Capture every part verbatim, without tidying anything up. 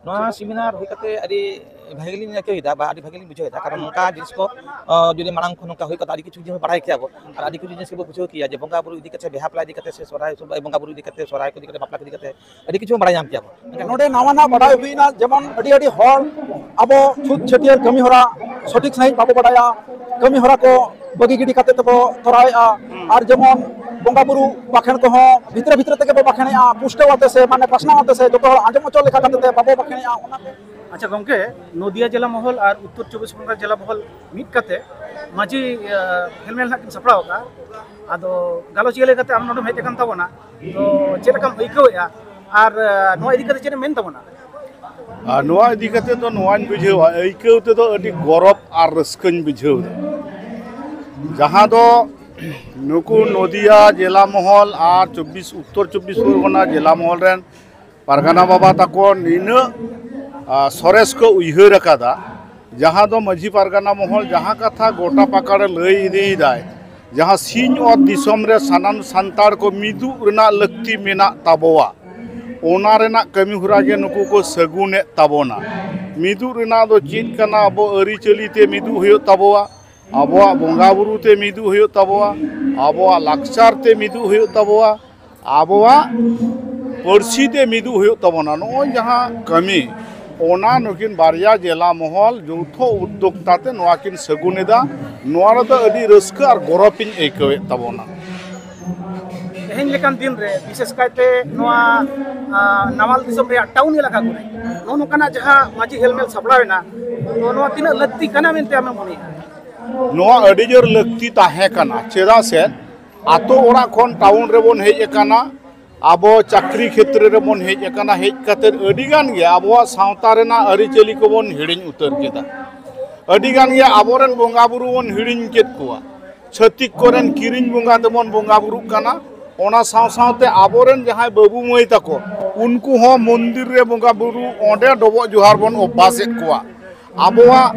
ᱱᱚᱣᱟ ᱥᱮᱢᱤᱱᱟᱨ ᱦᱩᱭ ᱠᱟᱛᱮ ᱟᱹᱰᱤ ᱵᱷᱟᱜᱮ ᱞᱤᱧ ᱟᱹᱭᱠᱟᱹᱣ ᱮᱫᱟ ᱵᱟ ᱟᱹᱰᱤ ᱵᱷᱟᱜᱮ ᱞᱤᱧ ᱵᱩᱡᱷᱟᱹᱣ ᱮᱫᱟ, ᱠᱟᱨᱚᱱ ᱱᱚᱝᱠᱟ ᱡᱤᱱᱤᱥ ᱠᱚ ᱟᱸ, ᱡᱩᱫᱤ ᱢᱟᱲᱟᱝ ᱠᱷᱚᱱ ᱱᱚᱝᱠᱟ ᱦᱩᱭ ᱠᱚᱜ ᱛᱟᱦᱮᱸ ᱟᱹᱰᱤ ᱠᱤᱪᱷᱩ ᱡᱤᱱᱤᱥ ᱵᱚᱱ ᱵᱟᱲᱟᱭ ᱠᱮᱭᱟ ᱵᱚ, ᱟᱨ ᱟᱹᱰᱤ ᱠᱤᱪᱷᱩ ᱡᱤᱱᱤᱥ ᱜᱮᱵᱚ ᱵᱩᱡᱷᱟᱹᱣ ᱠᱮᱭᱟ ᱡᱮ ᱵᱚᱸᱜᱟ ᱵᱩᱨᱩ ᱤᱫᱤ ᱠᱟᱛᱮ ᱥᱮ ᱵᱤᱦᱟ ᱵᱟᱯᱞᱟ ᱤᱫᱤ ᱠᱟᱛᱮ ᱥᱮ ᱥᱚᱨᱦᱟᱭ ᱵᱚᱸᱜᱟ ᱵᱩᱨᱩ ᱤᱫᱤ ᱠᱟᱛᱮ ᱥᱚᱨᱦᱟᱭ ᱠᱚ ᱤᱫᱤ ᱠᱟᱛᱮ ᱵᱟᱯᱞᱟ ᱠᱚ ᱤᱫᱤ ᱠᱟᱛᱮ ᱟᱹᱰᱤ ᱠᱤᱪᱷᱩ ᱵᱚᱱ ᱵᱟᱲᱟᱭ ᱧᱟᱢ ᱠᱮᱭᱟ ᱵᱚ᱾ ᱱᱚᱰᱮ ᱱᱟᱣᱟ ᱱᱟᱜ ᱵᱟᱰᱟᱭ ᱦᱩᱭᱱᱟ, ᱡᱮᱢᱚᱱ ᱟᱹᱰᱤ ᱟᱹᱰᱤ ᱦᱚᱲ ᱟᱵᱚ ᱪᱷᱩᱛ ᱪᱷᱟᱹᱴᱭᱟᱹᱨ ᱠᱟᱹᱢᱤ ᱦᱚᱨᱟ ᱥᱚᱴᱷᱤᱠ ᱥᱟᱺᱦᱤᱡ ᱵᱟᱵᱚ ᱵᱟᱰᱟᱭᱟ, ᱠᱟᱹᱢᱤ ᱦᱚᱨᱟ ᱠᱚ ᱵᱟᱹᱜᱤ ᱜᱤᱰᱤ ᱠᱟᱛᱮ ᱛᱮᱵᱚ ᱛᱚᱨᱟᱣᱮᱫᱼᱟ᱾ ᱟᱨ ᱡᱮᱢᱚᱱ ᱵᱚᱸᱜᱟ ᱵᱩᱨᱩ ᱵᱟᱠᱷᱮᱬ ᱠᱚᱦᱚᱸ ᱵᱷᱤᱛᱨᱤ ᱵᱷᱤᱛᱨᱤ ᱛᱮᱜᱮ ᱵᱚ ᱵᱟᱠᱷᱮᱬᱮᱫᱼᱟ, ᱯᱩᱥᱴᱟᱹᱣ ᱟᱛᱮ ᱥᱮ ᱢᱟᱱᱮ ᱯᱟᱥᱱᱟᱣ ᱟᱛᱮ ᱥᱮ ᱡᱚᱛᱚ ᱦᱚᱲ ᱟᱸᱡᱚᱢ ᱦᱚᱪᱚ ᱞᱮᱠᱟ ᱠᱟᱛᱮ ᱛᱮ ᱵᱟᱵᱚ ᱵᱟᱠᱷᱮᱬᱮᱫᱼᱟ, ᱚᱱᱟ ᱠᱚ᱾ ᱟᱪᱪᱷᱟ ᱜᱚᱢᱠᱮ, ᱱᱚᱫᱤᱭᱟ ᱡᱮᱞᱟ ᱢᱚᱦᱚᱞ ᱟᱨ ᱩᱛᱛᱚᱨ ᱪᱚᱵᱵᱤᱥ ᱯᱚᱨᱜᱚᱱᱟ ᱡᱮᱞᱟ ᱢᱚᱦᱚᱞ ᱢᱤᱫ ᱠᱟᱛᱮ ᱢᱟᱹᱡᱷᱤ ᱟᱸ, ᱦᱮᱞᱢᱮᱞ ᱱᱟᱦᱟᱜ ᱠᱤᱱ ᱥᱟᱯᱲᱟᱣ ᱟᱠᱟᱫᱼᱟ᱾ ᱟᱫᱚ ᱜᱟᱞᱚᱪᱤᱭᱟᱹ ᱞᱮᱠᱟᱛᱮ ᱟᱢ ᱱᱚᱰᱮᱢ ᱦᱮᱡ ᱟᱠᱟᱱ ᱛᱟᱵᱚᱱᱟ, ᱛᱚ ᱪᱮᱫ ᱞᱮᱠᱟᱢ ᱟᱹᱭᱠᱟᱹᱣᱮᱫᱼᱟ? ᱟᱨ ᱟᱸ, ᱱᱚᱣᱟ ᱤᱫᱤ ᱠᱟᱛᱮ ᱪᱮᱫ ᱮᱢ ᱢᱮᱱ ᱛᱟᱵᱚᱱᱟ? ᱟᱨ ᱱᱚᱣᱟ ᱤᱫᱤ ᱠᱟᱛᱮ ᱫᱚ ᱱᱚᱣᱟᱧ ᱵᱩᱡᱷᱟᱹᱣᱟ, ᱟᱹᱭᱠᱟᱹᱣ ᱛᱮᱫᱚ ᱟᱹᱰᱤ ᱜᱚᱨᱚᱵᱽ ᱟᱨ ᱨᱟᱹᱥᱠᱟᱹᱧ ᱵᱩᱡᱷᱟᱹᱣ ᱮᱫᱟ, ᱡᱟᱦᱟᱸ ᱫᱚ ᱱᱩᱠᱩ ᱱᱚᱫᱤᱭᱟ ᱡᱮᱞᱟ ᱢᱚᱦᱚᱞ ᱟᱨ ᱪᱚᱵᱵᱤᱥ ᱩᱛᱛᱚᱨ ᱪᱚᱵᱵᱤᱥ ᱯᱚᱨᱜᱚᱱᱟ ᱡᱮᱞᱟ ᱢᱚᱦᱚᱞ ᱨᱮᱱ ᱯᱟᱨᱜᱟᱱᱟ ᱵᱟᱵᱟ ᱛᱟᱠᱚ ᱱᱤᱱᱟᱹᱜ ᱟᱸ, ᱥᱚᱨᱮᱥ ᱠᱚ ᱩᱭᱦᱟᱹᱨ ᱟᱠᱟᱫᱟ, ᱡᱟᱦᱟᱸ ᱫᱚ ᱢᱟᱹᱡᱷᱤ ᱯᱟᱨᱜᱟᱱᱟ ᱢᱚᱦᱚᱞ ᱡᱟᱦᱟᱸ ᱠᱟᱛᱷᱟ ᱜᱚᱴᱟ ᱯᱟᱠᱟᱲᱮ ᱞᱟᱹᱭ ᱤᱫᱤᱭᱮᱫᱟᱭ, ᱡᱟᱦᱟᱸ ᱥᱤᱧ ᱚᱛ ᱫᱤᱥᱚᱢ ᱨᱮ ᱥᱟᱱᱟᱢ ᱥᱟᱱᱛᱟᱲ ᱠᱚ ᱢᱤᱫᱩᱜ ᱨᱮᱱᱟᱜ ᱞᱟᱹᱠᱛᱤ ᱢᱮᱱᱟᱜ ᱛᱟᱵᱚᱣᱟ, ᱚᱱᱟ ᱨᱮᱱᱟᱜ ᱠᱟᱹᱢᱤ ᱦᱚᱨᱟ ᱜᱮ ᱱᱩᱠᱩ ᱠᱚ ᱥᱟᱹᱜᱩᱱᱮᱫ ᱛᱟᱵᱚᱱᱟ᱾ ᱢᱤᱫᱩᱜ ᱨᱮᱱᱟᱜ ᱫᱚ ᱪᱮᱫ ᱠᱟᱱᱟ? ᱟᱵᱚ ᱟᱹᱨᱤᱪᱟᱹᱞᱤ ᱛᱮ ᱢᱤᱫᱩᱜ ᱦᱩᱭᱩᱜ ᱛᱟᱵᱚᱣᱟ, ᱟᱵᱚᱣᱟᱜ ᱵᱚᱸᱜᱟ ᱵᱩᱨᱩ ᱛᱮ ᱢᱤᱫᱩᱜ ᱦᱩᱭᱩᱜ ᱛᱟᱵᱚᱣᱟ, ᱟᱵᱚᱣᱟᱜ ᱞᱟᱠᱪᱟᱨ ᱛᱮ ᱢᱤᱫᱩᱜ ᱦᱩᱭᱩᱜ ᱛᱟᱵᱚᱣᱟ, ᱟᱵᱚᱣᱟᱜ ᱯᱟᱹᱨᱥᱤ ᱛᱮ ᱢᱤᱫᱩᱜ ᱦᱩᱭᱩᱜ ᱛᱟᱵᱚᱱᱟ᱾ ᱱᱚᱜᱼᱚᱭ ᱡᱟᱦᱟᱸ ᱠᱟᱹᱢᱤ, ᱚᱱᱟ ᱱᱩᱠᱤᱱ ᱵᱟᱨᱭᱟ ᱡᱮᱞᱟ ᱢᱚᱦᱚᱞ ᱡᱳᱣᱛᱷᱚ ᱩᱫᱽᱫᱳᱠᱛᱟ ᱛᱮ ᱱᱚᱣᱟ ᱠᱤᱱ ᱥᱟᱹᱜᱩᱱ ᱮᱫᱟ᱾ ᱱᱚᱣᱟ ᱨᱮᱫᱚ ᱟᱹᱰᱤ ᱨᱟᱹᱥᱠᱟᱹ ᱟᱨ ᱜᱚᱨᱚᱵᱽ ᱤᱧ ᱟᱹᱭᱠᱟᱹᱣᱮᱫ ᱛᱟᱵᱚᱱᱟ᱾ ᱛᱮᱦᱮᱧ ᱞᱮᱠᱟᱱ ᱫᱤᱱ ᱨᱮ ᱵᱤᱥᱮᱥ ᱠᱟᱭᱛᱮ ᱱᱚᱣᱟ ᱟᱸ, ᱱᱟᱢᱟᱞ ᱫᱤᱥᱚᱢ ᱨᱮᱭᱟᱜ ᱴᱟᱣᱩᱱ ᱮᱞᱟᱠᱟ ᱠᱚᱨᱮ ᱱᱚᱜᱼᱚ ᱱᱚᱝᱠᱟᱱᱟᱜ ᱡᱟᱦᱟᱸ ᱢᱟᱹᱡᱷᱤ ᱦᱮᱞᱢᱮᱞ ᱥᱟᱯᱲᱟᱣ ᱮᱱᱟ, ᱛᱚ ᱱᱚᱣᱟ ᱛᱤᱱᱟᱹᱜ ᱞᱟᱹᱠᱛᱤ ᱠᱟᱱᱟ ᱢᱮᱱᱛᱮ ᱟᱢᱮᱢ ᱢᱚᱱᱮᱭᱟ? ᱱᱚᱣᱟ ᱟᱹᱰᱤ ᱡᱳᱨ ᱞᱟᱹᱠᱛᱤ ᱛᱟᱦᱮᱸ ᱠᱟᱱᱟ, ᱪᱮᱫᱟᱜ ᱥᱮ ᱟᱛᱳ ᱚᱲᱟᱜ ᱠᱷᱚᱱ ᱴᱟᱣᱩᱱ ᱨᱮᱵᱚᱱ ᱦᱮᱡ ᱟᱠᱟᱱᱟ, ᱟᱵᱚ ᱪᱟᱹᱠᱨᱤ ᱠᱷᱮᱛᱨᱮ ᱨᱮᱵᱚᱱ ᱦᱮᱡ ᱟᱠᱟᱱᱟ, ᱦᱮᱡ ᱠᱟᱛᱮ ᱟᱹᱰᱤ ᱜᱟᱱ ᱜᱮ ᱟᱵᱚᱣᱟᱜ ᱥᱟᱶᱛᱟ ᱨᱮᱱᱟᱜ ᱟᱹᱨᱤᱪᱟᱹᱞᱤ ᱠᱚᱵᱚᱱ ᱦᱤᱲᱤᱧ ᱩᱛᱟᱹᱨ ᱠᱮᱫᱟ᱾ ᱟᱹᱰᱤ ᱜᱟᱱ ᱜᱮ ᱟᱵᱚᱨᱮᱱ ᱵᱚᱸᱜᱟ ᱵᱩᱨᱩ ᱵᱚᱱ ᱦᱤᱲᱤᱧ ᱠᱮᱫ ᱠᱚᱣᱟ, ᱪᱷᱟᱹᱛᱤᱠ ᱠᱚᱨᱮᱱ ᱠᱤᱨᱤᱧ ᱵᱚᱸᱜᱟ ᱛᱮᱵᱚᱱ ᱵᱚᱸᱜᱟ ᱵᱩᱨᱩᱜ ᱠᱟᱱᱟ᱾ ᱚᱱᱟ ᱥᱟᱶ ᱥᱟᱶᱛᱮ ᱟᱵᱚᱨᱮᱱ ᱡᱟᱦᱟᱸᱭ ᱵᱟᱹᱵᱩ ᱢᱟᱹᱭ ᱛᱟᱠᱚ, ᱩᱱᱠᱩ ᱦᱚᱸ ᱢᱚᱱᱫᱤᱨ ᱨᱮ ᱵᱚᱸᱜᱟ ᱵᱩᱨᱩ, ᱚᱸᱰᱮ ᱰᱚᱵᱚᱜ ᱡᱚᱦᱟᱨ ᱵᱚᱱ ᱚᱵᱷᱟᱥᱮᱫ ᱠᱚᱣᱟ᱾ ᱟᱵᱚᱣᱟᱜ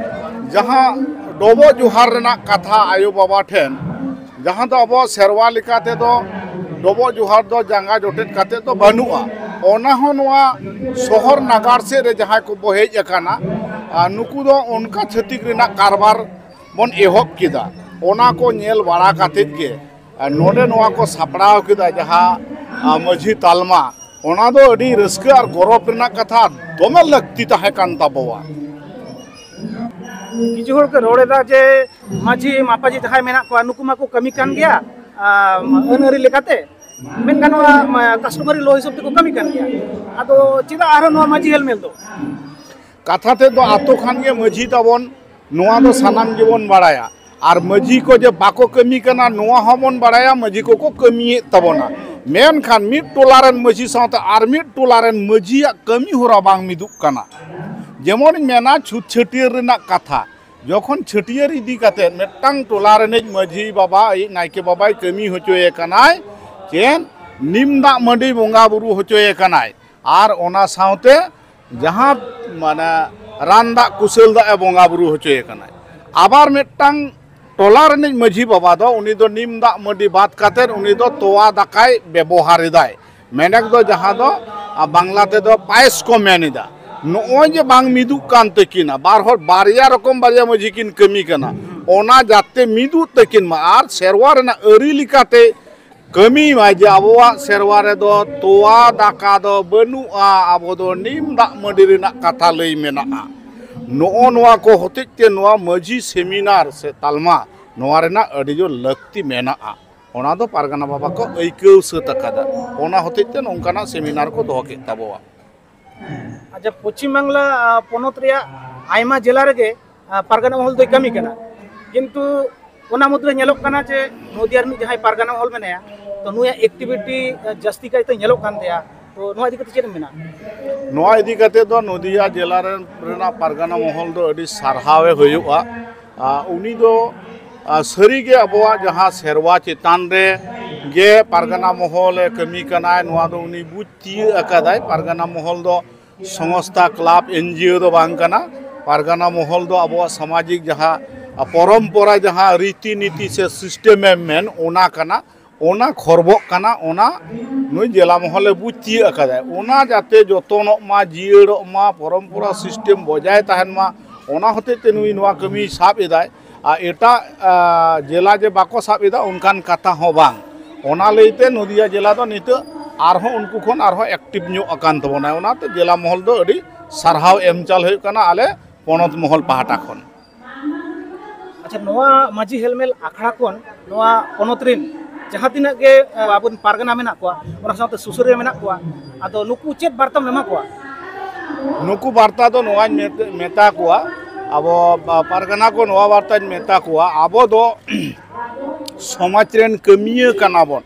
ᱡᱟᱦᱟᱸ ᱰᱚᱵᱚᱜ ᱡᱚᱦᱟᱨ ᱨᱮᱱᱟᱜ ᱠᱟᱛᱷᱟ ᱟᱭᱳ ᱵᱟᱵᱟ ᱴᱷᱮᱱ, ᱡᱟᱦᱟᱸ ᱫᱚ ᱟᱵᱚᱣᱟᱜ ᱥᱮᱨᱣᱟ ᱞᱮᱠᱟ ᱛᱮᱫᱚ ᱰᱚᱵᱚᱜ ᱡᱚᱦᱟᱨ ᱫᱚ ᱡᱟᱸᱜᱟ ᱡᱚᱴᱮᱫ ᱠᱟᱛᱮ ᱫᱚ ᱵᱟᱹᱱᱩᱜᱼᱟ᱾ ᱚᱱᱟ ᱦᱚᱸ ᱱᱚᱣᱟ ᱥᱚᱦᱚᱨ ᱱᱟᱜᱟᱨ ᱥᱮᱫ ᱨᱮ ᱡᱟᱦᱟᱸᱭ ᱠᱚ ᱵᱚ ᱦᱮᱡ ᱟᱠᱟᱱᱟ, ᱟᱨ ᱱᱩᱠᱩ ᱫᱚ ᱚᱱᱠᱟ ᱪᱷᱟᱹᱛᱤᱠ ᱨᱮᱱᱟᱜ ᱠᱟᱨᱵᱟᱨ ᱵᱚᱱ ᱮᱦᱚᱵ ᱠᱮᱫᱟ᱾ ᱚᱱᱟ ᱠᱚ ᱧᱮᱞ ᱵᱟᱲᱟ ᱠᱟᱛᱮ ᱜᱮ, ᱟᱨ ᱱᱚᱰᱮ ᱱᱚᱣᱟ ᱠᱚ ᱥᱟᱯᱲᱟᱣ ᱠᱮᱫᱟ ᱡᱟᱦᱟᱸ, ᱟᱨ, ᱢᱟᱹᱡᱷᱤ ᱛᱟᱞᱢᱟ, ᱚᱱᱟ ᱫᱚ ᱟᱹᱰᱤ ᱨᱟᱹᱥᱠᱟᱹ ᱟᱨ ᱜᱚᱨᱚᱵᱽ ᱨᱮᱱᱟᱜ ᱠᱟᱛᱷᱟ, ᱫᱚᱢᱮ ᱞᱟᱹᱠᱛᱤ ᱛᱟᱦᱮᱸ ᱠᱟᱱ ᱛᱟᱵᱚᱣᱟ᱾ ᱠᱤᱪᱷᱩ ᱦᱚᱲ ᱠᱚ ᱨᱚᱲ ᱮᱫᱟ ᱡᱮ ᱢᱟᱹᱡᱷᱤ ᱢᱟᱯᱟᱡᱷᱤ ᱡᱟᱦᱟᱸᱭ ᱢᱮᱱᱟᱜ ᱠᱚᱣᱟ, ᱱᱩᱠᱩ ᱢᱟᱠᱚ ᱠᱟᱹᱢᱤ ᱠᱟᱱ ᱜᱮᱭᱟ, ᱟᱨ, ᱟᱹᱱ ᱟᱹᱨᱤ ᱞᱮᱠᱟᱛᱮ, ᱢᱮᱱᱠᱷᱟᱱ ᱱᱚᱣᱟ, ᱢᱟ, customary law ᱦᱤᱥᱟᱹᱵ ᱛᱮᱠᱚ ᱠᱟᱹᱢᱤ ᱠᱟᱱ ᱜᱮᱭᱟ᱾ ᱟᱫᱚ ᱪᱮᱫᱟᱜ ᱟᱨᱦᱚᱸ ᱱᱚᱣᱟ ᱢᱟᱹᱡᱷᱤ ᱦᱮᱞᱢᱮᱞ ᱫᱚ? ᱠᱟᱛᱷᱟ ᱛᱮᱫ ᱫᱚ ᱟᱛᱳ ᱠᱷᱟᱱ ᱜᱮ ᱢᱟᱹᱡᱷᱤ ᱛᱟᱵᱚᱱ, ᱱᱚᱣᱟ ᱫᱚ ᱥᱟᱱᱟᱢ ᱜᱮᱵᱚᱱ ᱵᱟᱲᱟᱭᱟ᱾ ᱟᱨ ᱢᱟᱹᱡᱷᱤ ᱠᱚ ᱡᱮ ᱵᱟᱠᱚ ᱠᱟᱹᱢᱤ ᱠᱟᱱᱟ, ᱱᱚᱣᱟ ᱦᱚᱸᱵᱚᱱ ᱵᱟᱲᱟᱭᱟ, ᱢᱟᱹᱡᱷᱤ ᱠᱚᱠᱚ ᱠᱟᱹᱢᱤᱭᱮᱫ ᱛᱟᱵᱚᱱᱟ᱾ ᱢᱮᱱᱠᱷᱟᱱ ᱢᱤᱫ ᱴᱚᱞᱟ ᱨᱮᱱ ᱢᱟᱹᱡᱷᱤ ᱥᱟᱶᱛᱮ ᱟᱨ ᱢᱤᱫ ᱴᱚᱞᱟ ᱨᱮᱱ ᱢᱟᱹᱡᱷᱤᱭᱟᱜ ᱠᱟᱹᱢᱤ ᱦᱚᱨᱟ ᱵᱟᱝ ᱢᱤᱫᱩᱜ ᱠᱟᱱᱟ᱾ ᱡᱮᱢᱚᱱᱤᱧ ᱢᱮᱱᱟ, ᱪᱷᱩᱛ ᱪᱷᱟᱹᱴᱭᱟᱹᱨ ᱨᱮᱱᱟᱜ ᱠᱟᱛᱷᱟ, ᱡᱚᱠᱷᱚᱱ ᱪᱷᱟᱹᱴᱭᱟᱹᱨ ᱤᱫᱤ ᱠᱟᱛᱮ ᱢᱤᱫᱴᱟᱝ ᱴᱚᱞᱟ ᱨᱤᱱᱤᱡ ᱢᱟᱹᱡᱷᱤ ᱵᱟᱵᱟ, ᱟᱡ ᱱᱟᱭᱠᱮ ᱵᱟᱵᱟᱭ ᱠᱟᱹᱢᱤ ᱦᱚᱪᱚᱭᱮ ᱠᱟᱱᱟᱭ, ᱪᱮᱫ ᱱᱤᱢ ᱫᱟᱜ ᱢᱟᱹᱰᱤ ᱵᱚᱸᱜᱟ ᱵᱩᱨᱩ ᱦᱚᱪᱚᱭᱮ ᱠᱟᱱᱟᱭ, ᱟᱨ ᱚᱱᱟ ᱥᱟᱶᱛᱮ ᱡᱟᱦᱟᱸ, ᱢᱟᱱᱮ, ᱨᱟᱱ ᱫᱟᱜ ᱠᱩᱥᱟᱹᱞ ᱫᱟᱜ ᱮ ᱵᱚᱸᱜᱟ ᱵᱩᱨᱩ ᱦᱚᱪᱚᱭᱮ ᱠᱟᱱᱟᱭ᱾ ᱟᱵᱟᱨ ᱢᱤᱫᱴᱟᱝ ᱴᱚᱞᱟ ᱨᱤᱱᱤᱡ ᱢᱟᱹᱡᱷᱤ ᱵᱟᱵᱟ ᱫᱚ, ᱩᱱᱤ ᱫᱚ ᱱᱤᱢ ᱫᱟᱜ ᱢᱟᱹᱰᱤ ᱵᱟᱫ ᱠᱟᱛᱮ ᱩᱱᱤ ᱫᱚ ᱛᱚᱣᱟ ᱫᱟᱠᱟᱭ ᱵᱮᱵᱚᱦᱟᱨ ᱮᱫᱟᱭ᱾ ᱢᱮᱱᱮᱠ ᱫᱚ ᱡᱟᱦᱟᱸ ᱫᱚ, ᱟ, ᱵᱟᱝᱞᱟ ᱛᱮᱫᱚ ᱯᱟᱭᱮᱥ ᱠᱚ ᱢᱮᱱ ᱮᱫᱟ᱾ ᱱᱚᱜᱼᱚᱭ ᱡᱮ ᱵᱟᱝ ᱢᱤᱫᱩᱜ ᱠᱟᱱ ᱛᱟᱹᱠᱤᱱᱟ, ᱵᱟᱨ ᱦᱚᱲ ᱵᱟᱨᱭᱟ ᱨᱚᱠᱚᱢ ᱵᱟᱨᱭᱟ ᱢᱟᱹᱡᱷᱤ ᱠᱤᱱ ᱠᱟᱹᱢᱤ ᱠᱟᱱᱟ, ᱚᱱᱟ ᱡᱟᱛᱮ ᱢᱤᱫᱩᱜ ᱛᱟᱹᱠᱤᱱ ᱢᱟ ᱟᱨ ᱥᱮᱨᱣᱟ ᱨᱮᱱᱟᱜ ᱟᱹᱨᱤ ᱞᱮᱠᱟᱛᱮ ᱠᱟᱹᱢᱤ ᱢᱟᱭ ᱡᱮ ᱟᱵᱚᱣᱟᱜ ᱥᱮᱨᱣᱟ ᱨᱮᱫᱚ ᱛᱚᱣᱟ ᱫᱟᱠᱟ ᱫᱚ ᱵᱟᱹᱱᱩᱜᱼᱟ, ᱟᱵᱚ ᱫᱚ ᱱᱤᱢ ᱫᱟᱜ ᱢᱟᱹᱰᱤ ᱨᱮᱱᱟᱜ ᱠᱟᱛᱷᱟ ᱞᱟᱹᱭ ᱢᱮᱱᱟᱜᱼᱟ᱾ ᱱᱚᱜᱼᱚ ᱱᱚᱣᱟ ᱠᱚ ᱦᱚᱛᱮᱡ ᱛᱮ ᱱᱚᱣᱟ ᱢᱟᱹᱡᱷᱤ ᱥᱮᱢᱤᱱᱟᱨ ᱥᱮ ᱛᱟᱞᱢᱟ ᱱᱚᱣᱟ ᱨᱮᱱᱟᱜ ᱟᱹᱰᱤ ᱡᱳᱨ ᱞᱟᱹᱠᱛᱤ ᱢᱮᱱᱟᱜᱼᱟ᱾ ᱚᱱᱟ ᱫᱚ ᱯᱟᱨᱜᱟᱱᱟ ᱵᱟᱵᱟ ᱠᱚ ᱟᱹᱭᱠᱟᱹᱣ ᱥᱟᱹᱛ ᱟᱠᱟᱫᱟ, ᱚᱱᱟ ᱦᱚᱛᱮᱡ ᱛᱮ ᱱᱚᱝᱠᱟᱱᱟᱜ ᱥᱮᱢᱤᱱᱟᱨ ᱠᱚ ᱫᱚᱦᱚ ᱠᱮᱫ ᱛᱟᱵᱚᱣᱟ᱾ ᱟᱪᱪᱷᱟ, ᱯᱚᱪᱷᱤᱢ ᱵᱟᱝᱞᱟ, ᱟ, ᱯᱚᱱᱚᱛ ᱨᱮᱭᱟᱜ ᱟᱭᱢᱟ ᱡᱮᱞᱟ ᱨᱮᱜᱮ, ᱟ, ᱯᱟᱨᱜᱟᱱᱟ ᱢᱚᱦᱚᱞ ᱫᱚᱭ ᱠᱟᱹᱢᱤ ᱠᱟᱱᱟ, ᱠᱤᱱᱛᱩ ᱚᱱᱟ ᱢᱩᱫᱽᱨᱮ ᱧᱮᱞᱚᱜ ᱠᱟᱱᱟ ᱡᱮ ᱱᱚᱫᱤᱭᱟ ᱨᱤᱱᱤᱡ ᱡᱟᱦᱟᱸᱭ ᱯᱟᱨᱜᱟᱱᱟ ᱢᱚᱦᱚᱞ ᱢᱮᱱᱟᱭᱟ, ᱛᱚ ᱱᱩᱭᱟᱜ activity, ᱟ, ᱡᱟᱹᱥᱛᱤ ᱠᱟᱭᱛᱮ ᱧᱮᱞᱚᱜ ᱠᱟᱱ ᱛᱟᱭᱟ᱾ ᱛᱚ ᱱᱚᱣᱟ ᱤᱫᱤ ᱠᱟᱛᱮ ᱪᱮᱫ ᱮᱢ ᱢᱮᱱᱟ? ᱱᱚᱣᱟ ᱤᱫᱤ ᱠᱟᱛᱮ ᱫᱚ ᱱᱚᱫᱤᱭᱟ ᱡᱮᱞᱟ ᱨᱮᱱ, ᱨᱮᱱᱟᱜ ᱯᱟᱨᱜᱟᱱᱟ ᱢᱚᱦᱚᱞ ᱫᱚ ᱟᱹᱰᱤ ᱥᱟᱨᱦᱟᱣᱮ ᱦᱩᱭᱩᱜᱼᱟ᱾ ᱟ, ᱩᱱᱤ ᱫᱚ, ᱟ, ᱥᱟᱹᱨᱤᱜᱮ ᱟᱵᱚᱣᱟᱜ ᱡᱟᱦᱟᱸ ᱥᱮᱨᱣᱟ ᱪᱮᱛᱟᱱ ᱨᱮ ᱜᱮ ᱯᱟᱨᱜᱟᱱᱟ ᱢᱚᱦᱚᱞᱮ ᱠᱟᱹᱢᱤ ᱠᱟᱱᱟᱭ, ᱱᱚᱣᱟ ᱫᱚ ᱩᱱᱤ ᱵᱩᱡᱽ ᱛᱤᱭᱟᱹᱜ ᱟᱠᱟᱫᱟᱭ᱾ ᱯᱟᱨᱜᱟᱱᱟ ᱢᱚᱦᱚᱞ ᱫᱚ ᱥᱚᱝᱥᱛᱷᱟ, ᱠᱞᱟᱵᱽ, NGO ᱫᱚ ᱵᱟᱝ ᱠᱟᱱᱟ᱾ ᱯᱟᱨᱜᱟᱱᱟ ᱢᱚᱦᱚᱞ ᱫᱚ ᱟᱵᱚᱣᱟᱜ ᱥᱟᱢᱟᱡᱤᱠ ᱡᱟᱦᱟᱸ ᱯᱚᱨᱚᱢᱯᱚᱨᱟ, ᱡᱟᱦᱟᱸ ᱨᱤᱛᱤ ᱱᱤᱛᱤ ᱥᱮ system ᱮᱢ ᱢᱮᱱ, ᱚᱱᱟ ᱠᱟᱱᱟ᱾ ᱚᱱᱟ ᱠᱷᱚᱨᱵᱚᱜ ᱠᱟᱱᱟ, ᱚᱱᱟ ᱱᱩᱭ ᱡᱮᱞᱟ ᱢᱚᱦᱚᱞᱮ ᱵᱩᱡᱽ ᱛᱤᱭᱟᱹᱜ ᱟᱠᱟᱫᱟᱭ᱾ ᱚᱱᱟ ᱡᱟᱛᱮ ᱡᱚᱛᱚᱱᱚᱜ ᱢᱟ, ᱡᱤᱭᱟᱹᱲᱚᱜ ᱢᱟ, ᱯᱚᱨᱚᱢᱯᱚᱨᱟ system ᱵᱚᱡᱟᱭ ᱛᱟᱦᱮᱱ ᱢᱟ, ᱚᱱᱟ ᱦᱚᱛᱮᱡ ᱛᱮ ᱱᱩᱭ ᱱᱚᱣᱟ ᱠᱟᱹᱢᱤᱭ ᱥᱟᱵ ᱮᱫᱟᱭ᱾ ᱟᱨ ᱮᱴᱟᱜ, ᱟ, ᱡᱮᱞᱟ ᱡᱮ ᱵᱟᱠᱚ ᱥᱟᱵ ᱮᱫᱟ, ᱚᱱᱠᱟᱱ ᱠᱟᱛᱷᱟ ᱦᱚᱸ ᱵᱟᱝ᱾ ᱚᱱᱟ ᱞᱟᱹᱭᱛᱮ ᱱᱚᱫᱤᱭᱟ ᱡᱮᱞᱟ ᱫᱚ ᱱᱤᱛᱚᱜ ᱟᱨᱦᱚᱸ ᱩᱱᱠᱩ ᱠᱷᱚᱱ ᱟᱨᱦᱚᱸ active ᱧᱚᱜ ᱟᱠᱟᱱ ᱛᱟᱵᱚᱱᱟ᱾ ᱚᱱᱟᱛᱮ ᱡᱮᱞᱟ ᱢᱚᱦᱚᱞ ᱫᱚ ᱟᱹᱰᱤ ᱥᱟᱨᱦᱟᱣ ᱮᱢ ᱪᱟᱞ ᱦᱩᱭᱩᱜ ᱠᱟᱱᱟ ᱟᱞᱮ ᱯᱚᱱᱚᱛ ᱢᱚᱦᱚᱞ ᱯᱟᱦᱴᱟ ᱠᱷᱚᱱ᱾ ᱟᱪᱪᱷᱟ, ᱱᱚᱣᱟ ᱢᱟᱹᱡᱷᱤ ᱦᱮᱞᱢᱮᱞ ᱟᱠᱷᱲᱟ ᱠᱷᱚᱱ ᱱᱚᱣᱟ ᱯᱚᱱᱚᱛ ᱨᱮᱱ ᱡᱟᱦᱟᱸ ᱛᱤᱱᱟᱹᱜ ᱜᱮ, ᱮ, ᱟᱵᱚᱨᱮᱱ ᱯᱟᱨᱜᱟᱱᱟ ᱢᱮᱱᱟᱜ ᱠᱚᱣᱟ, ᱚᱱᱟ ᱥᱟᱶᱛᱮ ᱥᱩᱥᱟᱹᱨᱤᱭᱟᱹ ᱢᱮᱱᱟᱜ ᱠᱚᱣᱟ, ᱟᱫᱚ ᱱᱩᱠᱩ ᱪᱮᱫ ᱵᱟᱨᱛᱟᱢ ᱮᱢᱟ ᱠᱚᱣᱟ? ᱱᱩᱠᱩ ᱵᱟᱨᱛᱟ ᱫᱚ ᱱᱚᱣᱟᱧ ᱢᱮᱛ-, ᱢᱮᱛᱟ ᱠᱚᱣᱟ, ᱟᱵᱚ ᱯᱟ-, ᱯᱟᱨᱜᱟᱱᱟ ᱠᱚ ᱱᱚᱣᱟ ᱵᱟᱨᱛᱟᱧ ᱢᱮᱛᱟ ᱠᱚᱣᱟ, ᱟᱵᱚ ᱫᱚ ᱥᱚᱢᱟᱡᱽ ᱨᱮᱱ ᱠᱟᱹᱢᱤᱭᱟᱹ ᱠᱟᱱᱟ ᱵᱚᱱ᱾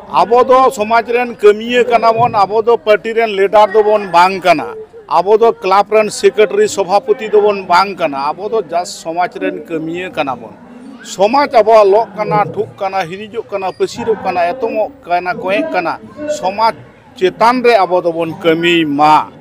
ᱟᱵᱚ ᱫᱚ ᱥᱚᱢᱟᱡᱽ ᱨᱮᱱ ᱠᱟᱹᱢᱤᱭᱟᱹ ᱠᱟᱱᱟ ᱵᱚᱱ, ᱟᱵᱚ ᱫᱚ ᱯᱟᱨᱴᱤ ᱨᱮᱱ ᱞᱤᱰᱟᱨ ᱫᱚᱵᱚᱱ ᱵᱟᱝ ᱠᱟᱱᱟ, ᱟᱵᱚ ᱫᱚ ᱠᱞᱟᱵᱽ ᱨᱮᱱ ᱥᱮᱠᱨᱮᱴᱟᱨᱤ ᱥᱚᱵᱷᱟᱯᱚᱛᱤ ᱫᱚᱵᱚᱱ ᱵᱟᱝ ᱠᱟᱱᱟ, ᱟᱵᱚ ᱫᱚ just ᱥᱚᱢᱟᱡᱽ ᱨᱮᱱ ᱠᱟᱹᱢᱤᱭᱟᱹ ᱠᱟᱱᱟ ᱵᱚᱱ᱾ ᱥᱚᱢᱟᱡᱽ ᱟᱵᱚᱣᱟᱜ ᱞᱚᱜ ᱠᱟᱱᱟ, ᱴᱷᱩᱜ ᱠᱟᱱᱟ, ᱦᱤᱨᱤᱡᱚᱜ ᱠᱟᱱᱟ, ᱯᱟᱹᱥᱤᱨᱚᱜ ᱠᱟᱱᱟ, ᱮᱛᱚᱢᱚᱜ ᱠᱟᱱᱟ, ᱠᱚᱭᱮᱜ ᱠᱟᱱᱟ, ᱥᱚᱢᱟᱡᱽ ᱪᱮᱛᱟᱱ ᱨᱮ ᱟᱵᱚ ᱫᱚᱵᱚᱱ ᱠᱟᱹᱢᱤᱭ ᱢᱟ᱾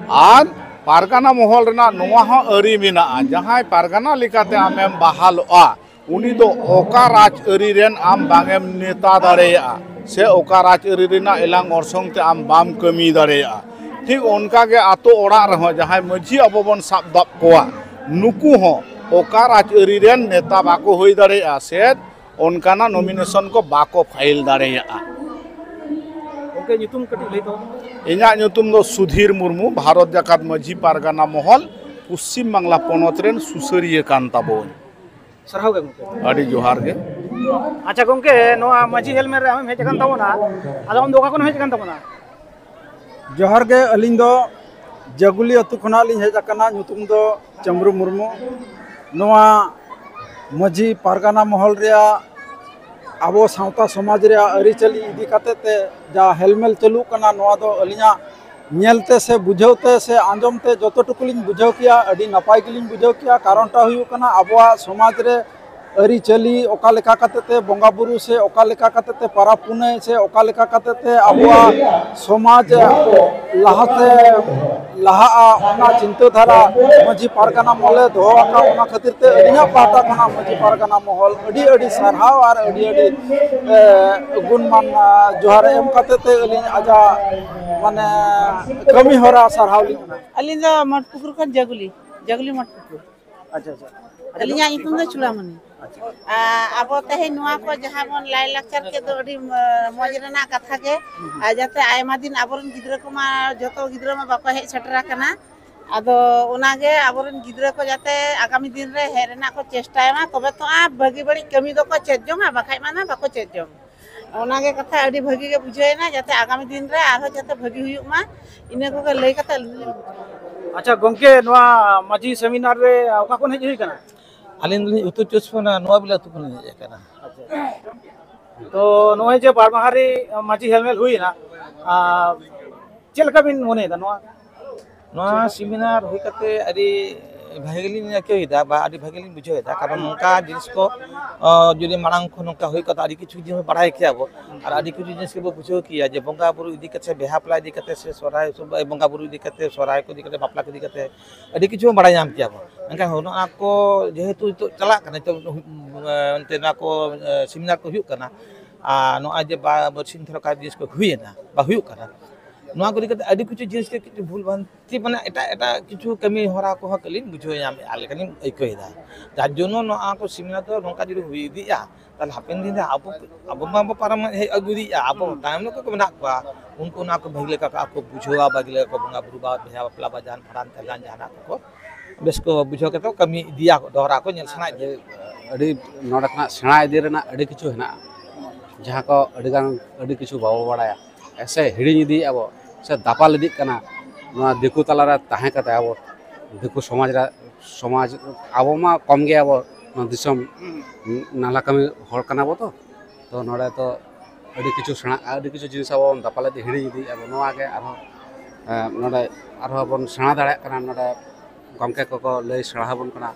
ᱟᱨ ᱯᱟᱨᱜᱟᱱᱟ ᱢᱚᱦᱚᱞ ᱨᱮᱱᱟᱜ ᱱᱚᱣᱟ ᱦᱚᱸ ᱟᱹᱨᱤ ᱢᱮᱱᱟᱜᱼᱟ, ᱡᱟᱦᱟᱸᱭ ᱯᱟᱨᱜᱟᱱᱟ ᱞᱮᱠᱟᱛᱮ ᱟᱢᱮᱢ ᱵᱟᱦᱟᱞᱚᱜᱼᱟ, ᱩᱱᱤ ᱫᱚ ᱚᱠᱟ ᱨᱟᱡᱽ ᱟᱹᱨᱤ ᱨᱮᱱ ᱟᱢ ᱵᱟᱝ ᱮᱢ ᱱᱮᱛᱟ ᱫᱟᱲᱮᱭᱟᱜᱼᱟ, ᱥᱮ ᱚᱠᱟ ᱨᱟᱡᱽ ᱟᱹᱨᱤ ᱨᱮᱱᱟᱜ ᱮᱞᱟᱝ ᱚᱨᱥᱚᱝ ᱛᱮ ᱟᱢ ᱵᱟᱢ ᱠᱟᱹᱢᱤ ᱫᱟᱲᱮᱭᱟᱜᱼᱟ᱾ ᱴᱷᱤᱠ ᱚᱱᱠᱟ ᱜᱮ ᱟᱛᱳ ᱚᱲᱟᱜ ᱨᱮᱦᱚᱸ ᱡᱟᱦᱟᱸᱭ ᱢᱟᱹᱡᱷᱤ ᱟᱵᱚ ᱵᱚᱱ ᱥᱟᱵ ᱫᱟᱵ ᱠᱚᱣᱟ, ᱱᱩᱠᱩ ᱦᱚᱸ ᱚᱠᱟ ᱨᱟᱡᱽ ᱟᱹᱨᱤ ᱨᱮᱱ ᱱᱮᱛᱟ ᱵᱟᱠᱚ ᱦᱩᱭ ᱫᱟᱲᱮᱭᱟᱜᱼᱟ, ᱥᱮ ᱚᱱᱠᱟᱱᱟᱜ ᱱᱚᱢᱤᱱᱮᱥᱚᱱ ᱠᱚ ᱵᱟᱠᱚ ᱯᱷᱟᱭᱤᱞ ᱫᱟᱲᱮᱭᱟᱜᱼᱟ᱾ ᱜᱚᱢᱠᱮ, ᱧᱩᱛᱩᱢ ᱠᱟᱹᱴᱤᱡ ᱞᱟᱹᱭ ᱛᱟᱵᱚᱱ ᱢᱮ᱾ ᱤᱧᱟᱹᱜ ᱧᱩᱛᱩᱢ ᱫᱚ ᱥᱩᱫᱷᱤᱨ ᱢᱩᱨᱢᱩ, ᱵᱷᱟᱨᱚᱛ ᱡᱟᱠᱟᱛ ᱢᱟᱹᱡᱷᱤ ᱯᱟᱨᱜᱟᱱᱟ ᱢᱚᱦᱚᱞ, ᱯᱚᱥᱪᱤᱢ ᱵᱟᱝᱞᱟ ᱯᱚᱱᱚᱛ ᱨᱮᱱ ᱥᱩᱥᱟᱹᱨᱤᱭᱟᱹ ᱠᱟᱱ ᱛᱟᱵᱚᱱ᱾ ᱥᱟᱨᱦᱟᱣ ᱜᱮ ᱜᱚᱢᱠᱮ᱾ ᱟᱹᱰᱤ ᱡᱚᱦᱟᱨ ᱜᱮ᱾ ᱟᱪᱪᱷᱟ ᱜᱚᱢᱠᱮ, ᱱᱚᱣᱟ ᱢᱟᱹᱡᱷᱤ ᱦᱮᱞᱢᱮᱞ ᱨᱮ ᱟᱢᱮᱢ ᱦᱮᱡ ᱟᱠᱟᱱ ᱛᱟᱵᱚᱱᱟ, ᱟᱫᱚ ᱟᱢ ᱫᱚ ᱚᱠᱟ ᱠᱷᱚᱱᱮᱢ ᱦᱮᱡ ᱟᱠᱟᱱ ᱛᱟᱵᱚᱱᱟ? ᱡᱚᱦᱟᱨ ᱜᱮ, ᱟᱹᱞᱤᱧ ᱫᱚ ᱡᱟᱹᱜᱩᱞᱤ ᱟᱹᱛᱩ ᱠᱷᱚᱱᱟᱜ ᱞᱤᱧ ᱦᱮᱡ ᱟᱠᱟᱱᱟ, ᱧᱩᱛᱩᱢ ᱫᱚ ᱪᱟᱢᱨᱩ ᱢᱩᱨᱢᱩ᱾ ᱱᱚᱣᱟ ᱢᱟᱹᱡᱷᱤ ᱯᱟᱨᱜᱟᱱᱟ ᱢᱚᱦᱚᱞ ᱨᱮᱭᱟᱜ ᱟᱵᱚ ᱥᱟᱶᱛᱟ ᱥᱚᱢᱟᱡᱽ ᱨᱮᱭᱟᱜ ᱟᱹᱨᱤᱪᱟᱹᱞᱤ ᱤᱫᱤ ᱠᱟᱛᱮ ᱛᱮ ᱡᱟ ᱦᱮᱞᱢᱮᱞ ᱪᱟᱹᱞᱩᱜ ᱠᱟᱱᱟ, ᱱᱚᱣᱟ ᱫᱚ ᱟᱹᱞᱤᱧᱟᱜ ᱧᱮᱞ ᱛᱮ ᱥᱮ ᱵᱩᱡᱷᱟᱹᱣ ᱛᱮ ᱥᱮ ᱟᱸᱡᱚᱢ ᱛᱮ ᱡᱚᱛᱚ ᱴᱩᱠᱩ ᱞᱤᱧ ᱵᱩᱡᱷᱟᱹᱣ ᱠᱮᱭᱟ, ᱟᱹᱰᱤ ᱱᱟᱯᱟᱭ ᱜᱮᱞᱤᱧ ᱵᱩᱡᱷᱟᱹᱣ ᱠᱮᱭᱟ᱾ ᱠᱟᱨᱚᱱᱴᱟ ᱦᱩᱭᱩᱜ ᱠᱟᱱᱟ, ᱟᱵᱚᱣᱟᱜ ᱥᱚᱢᱟᱡᱽ ᱨᱮ ᱟᱹᱨᱤᱪᱟᱹᱞᱤ ᱚᱠᱟ ᱞᱮᱠᱟ ᱠᱟᱛᱮ ᱛᱮ ᱵᱚᱸᱜᱟ ᱵᱩᱨᱩ ᱥᱮ ᱚᱠᱟ ᱞᱮᱠᱟ ᱠᱟᱛᱮ ᱛᱮ ᱯᱟᱨᱟᱵᱽ ᱯᱩᱱᱟᱹᱭ ᱥᱮ ᱚᱠᱟ ᱞᱮᱠᱟ ᱠᱟᱛᱮ ᱛᱮ ᱟᱵᱚᱣᱟᱜ ᱥᱚᱢᱟᱡᱽ ᱞᱟᱦᱟᱛᱮ ᱞᱟᱦᱟᱜᱼᱟ, ᱚᱱᱟ ᱪᱤᱱᱛᱟᱹ ᱫᱷᱟᱨᱟ ᱢᱟᱹᱡᱷᱤ ᱯᱟᱨᱜᱟᱱᱟ ᱢᱚᱦᱚᱞᱮ ᱫᱚᱦᱚ ᱟᱠᱟᱫ᱾ ᱚᱱᱟ ᱠᱷᱟᱹᱛᱤᱨ ᱛᱮ ᱟᱹᱞᱤᱧᱟᱜ ᱯᱟᱦᱴᱟ ᱠᱷᱚᱱᱟᱜ ᱢᱟᱹᱡᱷᱤ ᱯᱟᱨᱜᱟᱱᱟ ᱢᱚᱦᱚᱞ ᱟᱹᱰᱤ ᱟᱹᱰᱤ ᱥᱟᱨᱦᱟᱣ ᱟᱨ ᱟᱹᱰᱤ ᱟᱹᱰᱤ, ᱮ, ᱜᱩᱱᱢᱟᱱ, ᱟ, ᱡᱚᱦᱟᱨ ᱮᱢ ᱠᱟᱛᱮ ᱛᱮ ᱟᱹᱞᱤᱧ ᱟᱡᱟᱜ, ᱢᱟᱱᱮ, ᱠᱟᱹᱢᱤ ᱦᱚᱨᱟ ᱥᱟᱨᱦᱟᱣ ᱞᱤᱧ ᱮᱢᱟ᱾ ᱟᱹᱞᱤᱧ ᱫᱚ ᱢᱚᱴᱯᱩᱠᱩᱨ ᱠᱷᱚᱱ ᱡᱟᱜᱩᱞᱤ, ᱡᱟᱜᱩᱞᱤ ᱢᱚᱴᱯᱩᱠᱩᱨ᱾ ᱟᱪᱪᱷᱟ, ᱟᱪᱪᱷᱟ᱾ ᱟᱹᱞᱤᱧᱟᱜ ᱧᱩᱛᱩᱢ ᱫᱚ ᱪᱩᱲᱟᱢᱚᱱᱤ᱾ ᱟᱪᱪᱷᱟ᱾ ᱟᱨ ᱟᱵᱚ ᱛᱮᱦᱮᱧ ᱱᱚᱣᱟ ᱠᱚ ᱡᱟᱦᱟᱸ ᱵᱚᱱ ᱞᱟᱭᱼᱞᱟᱠᱪᱟᱨ ᱠᱮᱫ ᱫᱚ ᱟᱹᱰᱤ, ᱢᱚᱡᱽ ᱨᱮᱱᱟᱜ ᱠᱟᱛᱷᱟ ᱜᱮ᱾ ᱟᱨ ᱡᱟᱛᱮ ᱟᱭᱢᱟ ᱫᱤᱱ ᱟᱵᱚᱨᱮᱱ ᱜᱤᱫᱽᱨᱟᱹ ᱠᱚᱢᱟ ᱡᱚᱛᱚ ᱜᱤᱫᱽᱨᱟᱹ ᱢᱟ ᱵᱟᱠᱚ ᱦᱮᱡ ᱥᱮᱴᱮᱨ ᱟᱠᱟᱱᱟ᱾ ᱟᱫᱚ ᱚᱱᱟᱜᱮ ᱟᱵᱚᱨᱮᱱ ᱜᱤᱫᱽᱨᱟᱹ ᱠᱚ ᱡᱟᱛᱮ ᱟᱜᱟᱢᱤ ᱫᱤᱱ ᱨᱮ ᱦᱮᱡ ᱨᱮᱱᱟᱜ ᱠᱚ ᱪᱮᱥᱴᱟᱭ ᱢᱟ, ᱛᱚᱵᱮ ᱛᱚ ᱟᱨ ᱵᱷᱟᱹᱜᱤ ᱵᱟᱹᱲᱤᱡ ᱠᱟᱹᱢᱤ ᱫᱚᱠᱚ ᱪᱮᱫ ᱡᱚᱝᱟ, ᱵᱟᱠᱷᱟᱡ ᱢᱟ ᱱᱟ ᱵᱟᱠᱚ ᱪᱮᱫ ᱡᱚᱝ᱾ ᱚᱱᱟᱜᱮ ᱠᱟᱛᱷᱟ ᱟᱹᱰᱤ ᱵᱷᱟᱹᱜᱤ ᱜᱮ ᱵᱩᱡᱷᱟᱹᱣᱮᱱᱟ, ᱡᱟᱛᱮ ᱟᱜᱟᱢᱤ ᱫᱤᱱ ᱨᱮ ᱟᱨᱦᱚᱸ ᱡᱟᱛᱮ ᱵᱷᱟᱹᱜᱤ ᱦᱩᱭᱩᱜ ᱢᱟ, ᱤᱱᱟᱹ ᱠᱚᱜᱮ ᱞᱟᱹᱭ ᱠᱟᱛᱮ ᱟᱹᱞᱤᱧ ᱫᱚᱞᱤᱧ ᱢᱩᱪᱟᱹᱫ᱾ ᱟᱪᱪᱷᱟ ᱜᱚᱝᱠᱮ, ᱱᱚᱣᱟ ᱢᱟᱹᱡᱷᱤ ᱥᱮᱢᱤᱱᱟᱨ ᱨᱮ ᱚᱠᱟ ᱠᱷᱚᱱ ᱦᱮᱡ ᱦᱩᱭ ᱠᱟᱱᱟ? ᱟᱹᱞᱤᱧ ᱫᱚᱞᱤᱧ ᱩᱛᱛᱚᱨ ᱪᱚᱵᱵᱤᱥ ᱯᱚᱨᱜᱚᱱᱟ ᱱᱚᱣᱟ ᱵᱤᱞᱟ ᱟᱹᱛᱩ ᱠᱷᱚᱱ ᱞᱤᱧ ᱦᱮᱡ ᱟᱠᱟᱱᱟ᱾ ᱟᱪᱪᱷᱟ᱾ ᱛᱚ ᱱᱚᱜᱼᱚᱭ ᱡᱮ ᱵᱟᱨ ᱢᱟᱦᱟ ᱨᱮ ᱢᱟᱹᱡᱷᱤ ᱦᱮᱞᱢᱮᱞ ᱦᱩᱭᱮᱱᱟ, ᱟᱨ ᱪᱮᱫ ᱞᱮᱠᱟ ᱵᱤᱱ ᱢᱚᱱᱮᱭᱮᱫᱟ ᱱᱚᱣᱟ? ᱱᱚᱣᱟ ᱥᱮᱢᱤᱱᱟᱨ ᱦᱩᱭ ᱠᱟᱛᱮ ᱟᱹᱰᱤ ᱵᱷᱟᱜᱮ ᱞᱤᱧ ᱟᱹᱭᱠᱟᱹᱣ ᱮᱫᱟ ᱵᱟ ᱟᱹᱰᱤ ᱵᱷᱟᱜᱮ ᱞᱤᱧ ᱵᱩᱡᱷᱟᱹᱣ ᱮᱫᱟ, ᱠᱟᱨᱚᱱ ᱱᱚᱝᱠᱟ ᱡᱤᱱᱤᱥ ᱠᱚ, ᱚ, ᱡᱩᱫᱤ ᱢᱟᱲᱟᱝ ᱠᱷᱚᱱ ᱱᱚᱝᱠᱟ ᱦᱩᱭ ᱠᱚᱜ ᱛᱟᱦᱮᱸ ᱟᱹᱰᱤ ᱠᱤᱪᱷᱩ ᱡᱤᱱᱤᱥ ᱵᱚᱱ ᱵᱟᱲᱟᱭ ᱠᱮᱭᱟ ᱵᱚ, ᱟᱨ ᱟᱹᱰᱤ ᱠᱤᱪᱷᱩ ᱡᱤᱱᱤᱥ ᱜᱮᱵᱚ ᱵᱩᱡᱷᱟᱹᱣ ᱠᱮᱭᱟ ᱡᱮ ᱵᱚᱸᱜᱟ ᱵᱩᱨᱩ ᱤᱫᱤ ᱠᱟᱛᱮ, ᱵᱤᱦᱟ ᱵᱟᱯᱞᱟ ᱤᱫᱤ ᱠᱟᱛᱮ ᱥᱮ ᱥᱚᱦᱨᱟᱭ ᱵᱚᱸᱜᱟ ᱵᱩᱨᱩ ᱤᱫᱤ ᱠᱟᱛᱮ, ᱥᱚᱦᱨᱟᱭ ᱠᱚ ᱤᱫᱤ ᱠᱟᱛᱮ, ᱵᱟᱯᱞᱟ ᱠᱚ ᱤᱫᱤ ᱠᱟᱛᱮ ᱟᱹᱰᱤ ᱠᱤᱪᱷᱩ ᱵᱚᱱ ᱵᱟᱲᱟᱭ ᱧᱟᱢ ᱠᱮᱭᱟ ᱵᱚ᱾ ᱢᱮᱱᱠᱷᱟᱱ ᱱᱚᱣᱟ ᱠᱚ ᱡᱮᱦᱮᱛᱩ ᱱᱤᱛᱚᱜ ᱪᱟᱞᱟᱜ ᱠᱟᱱᱟ, ᱱᱤᱛᱚᱜ, ᱮ, ᱚᱱᱛᱮ ᱱᱚᱣᱟ ᱠᱚ, ᱮ, ᱥᱮᱢᱤᱱᱟᱨ ᱠᱚ ᱦᱩᱭᱩᱜ ᱠᱟᱱᱟ, ᱟᱨ ᱱᱚᱜᱼᱚᱭ ᱡᱮ ᱵᱟ-, ᱵᱟᱨᱥᱤᱧ ᱫᱷᱚᱨᱮ ᱚᱠᱟ ᱡᱤᱱᱤᱥ ᱠᱚ ᱦᱩᱭᱮᱱᱟ ᱵᱟ ᱦᱩᱭᱩᱜ ᱠᱟᱱᱟ, ᱱᱚᱣᱟ ᱠᱚ ᱤᱫᱤ ᱠᱟᱛᱮ ᱟᱹᱰᱤ ᱠᱤᱪᱷᱩ ᱡᱤᱱᱤᱥ ᱜᱮ ᱠᱤᱪᱷᱩ ᱵᱷᱩᱞ ᱵᱷᱨᱟᱱᱛᱤ, ᱢᱟᱱᱮ ᱮᱴᱟᱜ ᱮᱴᱟᱜ ᱠᱤᱪᱷᱩ ᱠᱟᱹᱢᱤ ᱦᱚᱨᱟ ᱠᱚᱦᱚᱸ ᱠᱟᱹᱞᱤᱧ ᱵᱩᱡᱷᱟᱹᱣ ᱧᱟᱢᱮᱫᱼᱟ ᱞᱮᱠᱟᱞᱤᱧ ᱟᱹᱭᱠᱟᱹᱣ ᱮᱫᱟ᱾ ᱡᱟᱨ ᱡᱚᱱᱱᱚ ᱱᱚᱣᱟ ᱠᱚ ᱥᱮᱢᱤᱱᱟᱨ ᱫᱚ ᱱᱚᱝᱠᱟ ᱡᱩᱫᱤ ᱦᱩᱭ ᱤᱫᱤᱜᱼᱟ, ᱛᱟᱦᱚᱞᱮ ᱦᱟᱯᱮᱱ ᱫᱤᱱ ᱨᱮ ᱟᱵᱚ, ᱟᱵᱚ ᱢᱟᱵᱚ ᱯᱟᱨᱚᱢ ᱦᱮᱡ ᱟᱹᱜᱩ ᱤᱫᱤᱭᱮᱫᱼᱟ, ᱟᱵᱚ ᱛᱟᱭᱚᱢ ᱨᱮ ᱚᱠᱚᱭ ᱠᱚ ᱢᱮᱱᱟᱜ ᱠᱚᱣᱟ, ᱩᱱᱠᱩ ᱱᱚᱣᱟ ᱠᱚ ᱵᱷᱟᱹᱜᱤ ᱞᱮᱠᱟ ᱠᱚ ᱵᱩᱡᱷᱟᱹᱣᱟ, ᱵᱷᱟᱹᱜᱤ ᱞᱮᱠᱟ ᱠᱚ ᱵᱚᱸᱜᱟ ᱵᱩᱨᱩ ᱵᱟ ᱵᱤᱦᱟ ᱵᱟᱯᱞᱟ ᱵᱟ ᱡᱟᱦᱟᱱ ᱵᱷᱟᱸᱰᱟᱱ ᱛᱮᱞᱟᱱ ᱡᱟᱦᱟᱱᱟᱜ ᱠᱚᱠᱚ ᱵᱮᱥ ᱠᱚ ᱵᱩᱡᱷᱟᱹᱣ ᱠᱟᱛᱮ ᱠᱚ ᱠᱟᱹᱢᱤ ᱤᱫᱤᱭᱟ, ᱫᱚᱦᱨᱟ ᱠᱚ ᱧᱮᱞ ᱥᱟᱱᱟᱭᱮᱫ ᱠᱚᱣᱟ᱾ ᱟᱹᱰᱤ ᱱᱚᱰᱮ ᱠᱷᱚᱱᱟᱜ ᱥᱮᱬᱟ ᱤᱫᱤ ᱨᱮᱱᱟᱜ ᱟᱹᱰᱤ ᱠᱤᱪᱷᱩ ᱦᱮᱱᱟᱜᱼᱟ, ᱡᱟᱦᱟᱸ ᱠᱚ ᱟᱹᱰᱤ ᱜᱟᱱ, ᱟᱹᱰᱤ ᱠᱤᱪᱷᱩ ᱵᱟᱵᱚ ᱵᱟᱲᱟᱭᱟ, ᱥᱮ ᱦᱤᱲᱤᱧ ᱤᱫᱤᱭᱮᱫᱼᱟ ᱵᱚ, ᱥᱮ ᱫᱟᱯᱟᱞ ᱤᱫᱤᱜ ᱠᱟᱱᱟ᱾ ᱱᱚᱣᱟ ᱫᱤᱠᱩ ᱛᱟᱞᱟᱨᱮ ᱛᱟᱦᱮᱸ ᱠᱟᱛᱮ ᱟᱵᱚ ᱫᱤᱠᱩ ᱥᱚᱢᱟᱡᱽ ᱨᱮ, ᱥᱚᱢᱟᱡᱽ, ᱟᱵᱚ ᱢᱟ ᱠᱚᱢ ᱜᱮᱭᱟ ᱵᱚ, ᱱᱚᱣᱟ ᱫᱤᱥᱚᱢ ᱱᱟᱞᱦᱟ ᱠᱟᱹᱢᱤ ᱦᱚᱲ ᱠᱟᱱᱟ ᱵᱚ ᱛᱚ᱾ ᱛᱚ ᱱᱚᱰᱮ ᱛᱚ ᱟᱹᱰᱤ ᱠᱤᱪᱷᱩ ᱥᱮᱬᱟ, ᱟᱹᱰᱤ ᱠᱤᱪᱷᱩ ᱡᱤᱱᱤᱥ ᱟᱵᱚ ᱵᱚᱱ ᱫᱟᱯᱟᱞ ᱤᱫᱤ, ᱦᱤᱲᱤᱧ ᱤᱫᱤᱭᱮᱫᱼᱟ ᱵᱚ᱾ ᱱᱚᱣᱟ ᱜᱮ ᱟᱨᱦᱚᱸ, ᱮ, ᱱᱚᱰᱮ ᱟᱨᱦᱚᱸ ᱵᱚᱱ ᱥᱮᱬᱟ ᱫᱟᱲᱮᱭᱟᱜ ᱠᱟᱱᱟ᱾ ᱱᱚᱰᱮ ᱜᱚᱢᱠᱮ ᱠᱚᱠᱚ ᱞᱟᱹᱭ ᱥᱮᱬᱟ ᱟᱵᱚᱱ ᱠᱟᱱᱟ,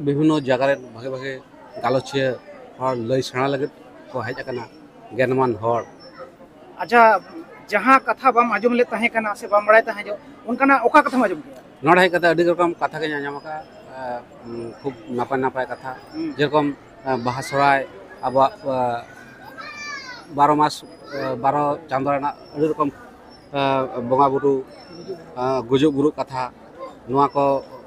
ᱵᱤᱵᱷᱤᱱᱱᱚ ᱡᱟᱭᱜᱟ ᱨᱮ ᱵᱷᱟᱜᱮ ᱵᱷᱟᱜᱮ ᱜᱟᱞᱚᱪᱤᱭᱟᱹ ᱦᱚᱲ ᱞᱟᱹᱭ ᱥᱮᱬᱟ ᱞᱟᱹᱜᱤᱫ ᱠᱚ ᱦᱮᱡ ᱟᱠᱟᱱᱟ, ᱜᱮᱭᱟᱱᱢᱟᱱ ᱦᱚᱲ᱾ ᱟᱪᱪᱷᱟ, ᱡᱟᱦᱟᱸ ᱠᱟᱛᱷᱟ ᱵᱟᱢ ᱟᱸᱡᱚᱢ ᱞᱮᱫ ᱛᱟᱦᱮᱸ ᱠᱟᱱᱟ ᱥᱮ ᱵᱟᱢ ᱵᱟᱲᱟᱭ ᱛᱟᱦᱮᱸ ᱡᱚᱜ, ᱚᱱᱠᱟᱱᱟᱜ ᱚᱠᱟ ᱠᱟᱛᱷᱟᱢ ᱟᱸᱡᱚᱢ ᱠᱮᱫᱟ? ᱱᱚᱰᱮ ᱦᱮᱡ ᱠᱟᱛᱮ ᱟᱹᱰᱤ ᱨᱚᱠᱚᱢ ᱠᱟᱛᱷᱟ ᱜᱤᱧ ᱟᱸᱡᱚᱢ ᱟᱠᱟᱫᱼᱟ᱾ ᱮ, ᱩᱢ, ᱠᱷᱩᱵ ᱱᱟᱯᱟᱭ ᱱᱟᱯᱟᱭ ᱠᱟᱛᱷᱟ᱾ ᱦᱩᱸ᱾ ᱡᱮᱨᱚᱠᱚᱢ, ᱮ, ᱵᱟᱦᱟ ᱥᱚᱦᱨᱟᱭ, ᱟᱵᱚᱣᱟᱜ, ᱮ, ᱵᱟᱨᱚ ᱢᱟᱥ, ᱮ, ᱵᱟᱨᱚ ᱪᱟᱸᱫᱳ ᱨᱮᱱᱟᱜ ᱟᱹᱰᱤ ᱨᱚᱠᱚᱢ, ᱮ, ᱵᱚᱸᱜᱟ ᱵᱩᱨᱩ, ᱮ, ᱜᱩᱡᱩᱜ ᱵᱩᱨᱩᱜ ᱠᱟᱛᱷᱟ, ᱱᱚᱣᱟ ᱠᱚ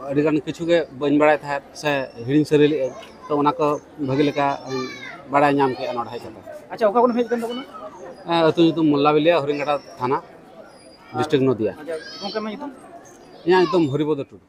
ᱟᱹᱰᱤ ᱜᱟᱱ ᱠᱤᱪᱷᱩ ᱜᱮ ᱵᱟᱹᱧ ᱵᱟᱲᱟᱭ ᱛᱟᱦᱮᱸᱫ ᱥᱮ ᱦᱤᱲᱤᱧ ᱥᱟᱹᱨᱤ ᱞᱮᱫᱟᱹᱧ᱾ ᱛᱚ, ᱚᱱᱟ ᱠᱚ ᱵᱷᱟᱹᱜᱤ ᱞᱮᱠᱟ, ᱮ, ᱵᱟᱲᱟᱭ ᱧᱟᱢ ᱠᱮᱫᱼᱟ ᱱᱚᱰᱮ ᱦᱮᱡ ᱠᱟᱛᱮ᱾ ᱟᱪᱪᱷᱟ, ᱚᱠᱟ ᱠᱷᱚᱱᱮᱢ ᱦᱮᱡ ᱟᱠᱟᱱ ᱛᱟᱵᱚᱱᱟ? ᱮ, ᱟᱹᱛᱩ ᱧᱩᱛᱩᱢ ᱢᱚᱞᱞᱟᱵᱤᱞᱤᱭᱟ, ᱦᱚᱨᱤᱝᱜᱟᱰᱟ ᱛᱷᱟᱱᱟ, ᱰᱤᱥᱴᱨᱤᱠᱴ ᱱᱚᱫᱤᱭᱟ᱾ ᱟᱪᱪᱷᱟ, ᱜᱚᱢᱠᱮ, ᱟᱢᱟᱜ ᱧᱩᱛᱩᱢ? ᱤᱧᱟᱹᱜ ᱧᱩᱛᱩᱢ ᱦᱚᱨᱤᱯᱚᱫᱚ ᱴᱩᱰᱩ᱾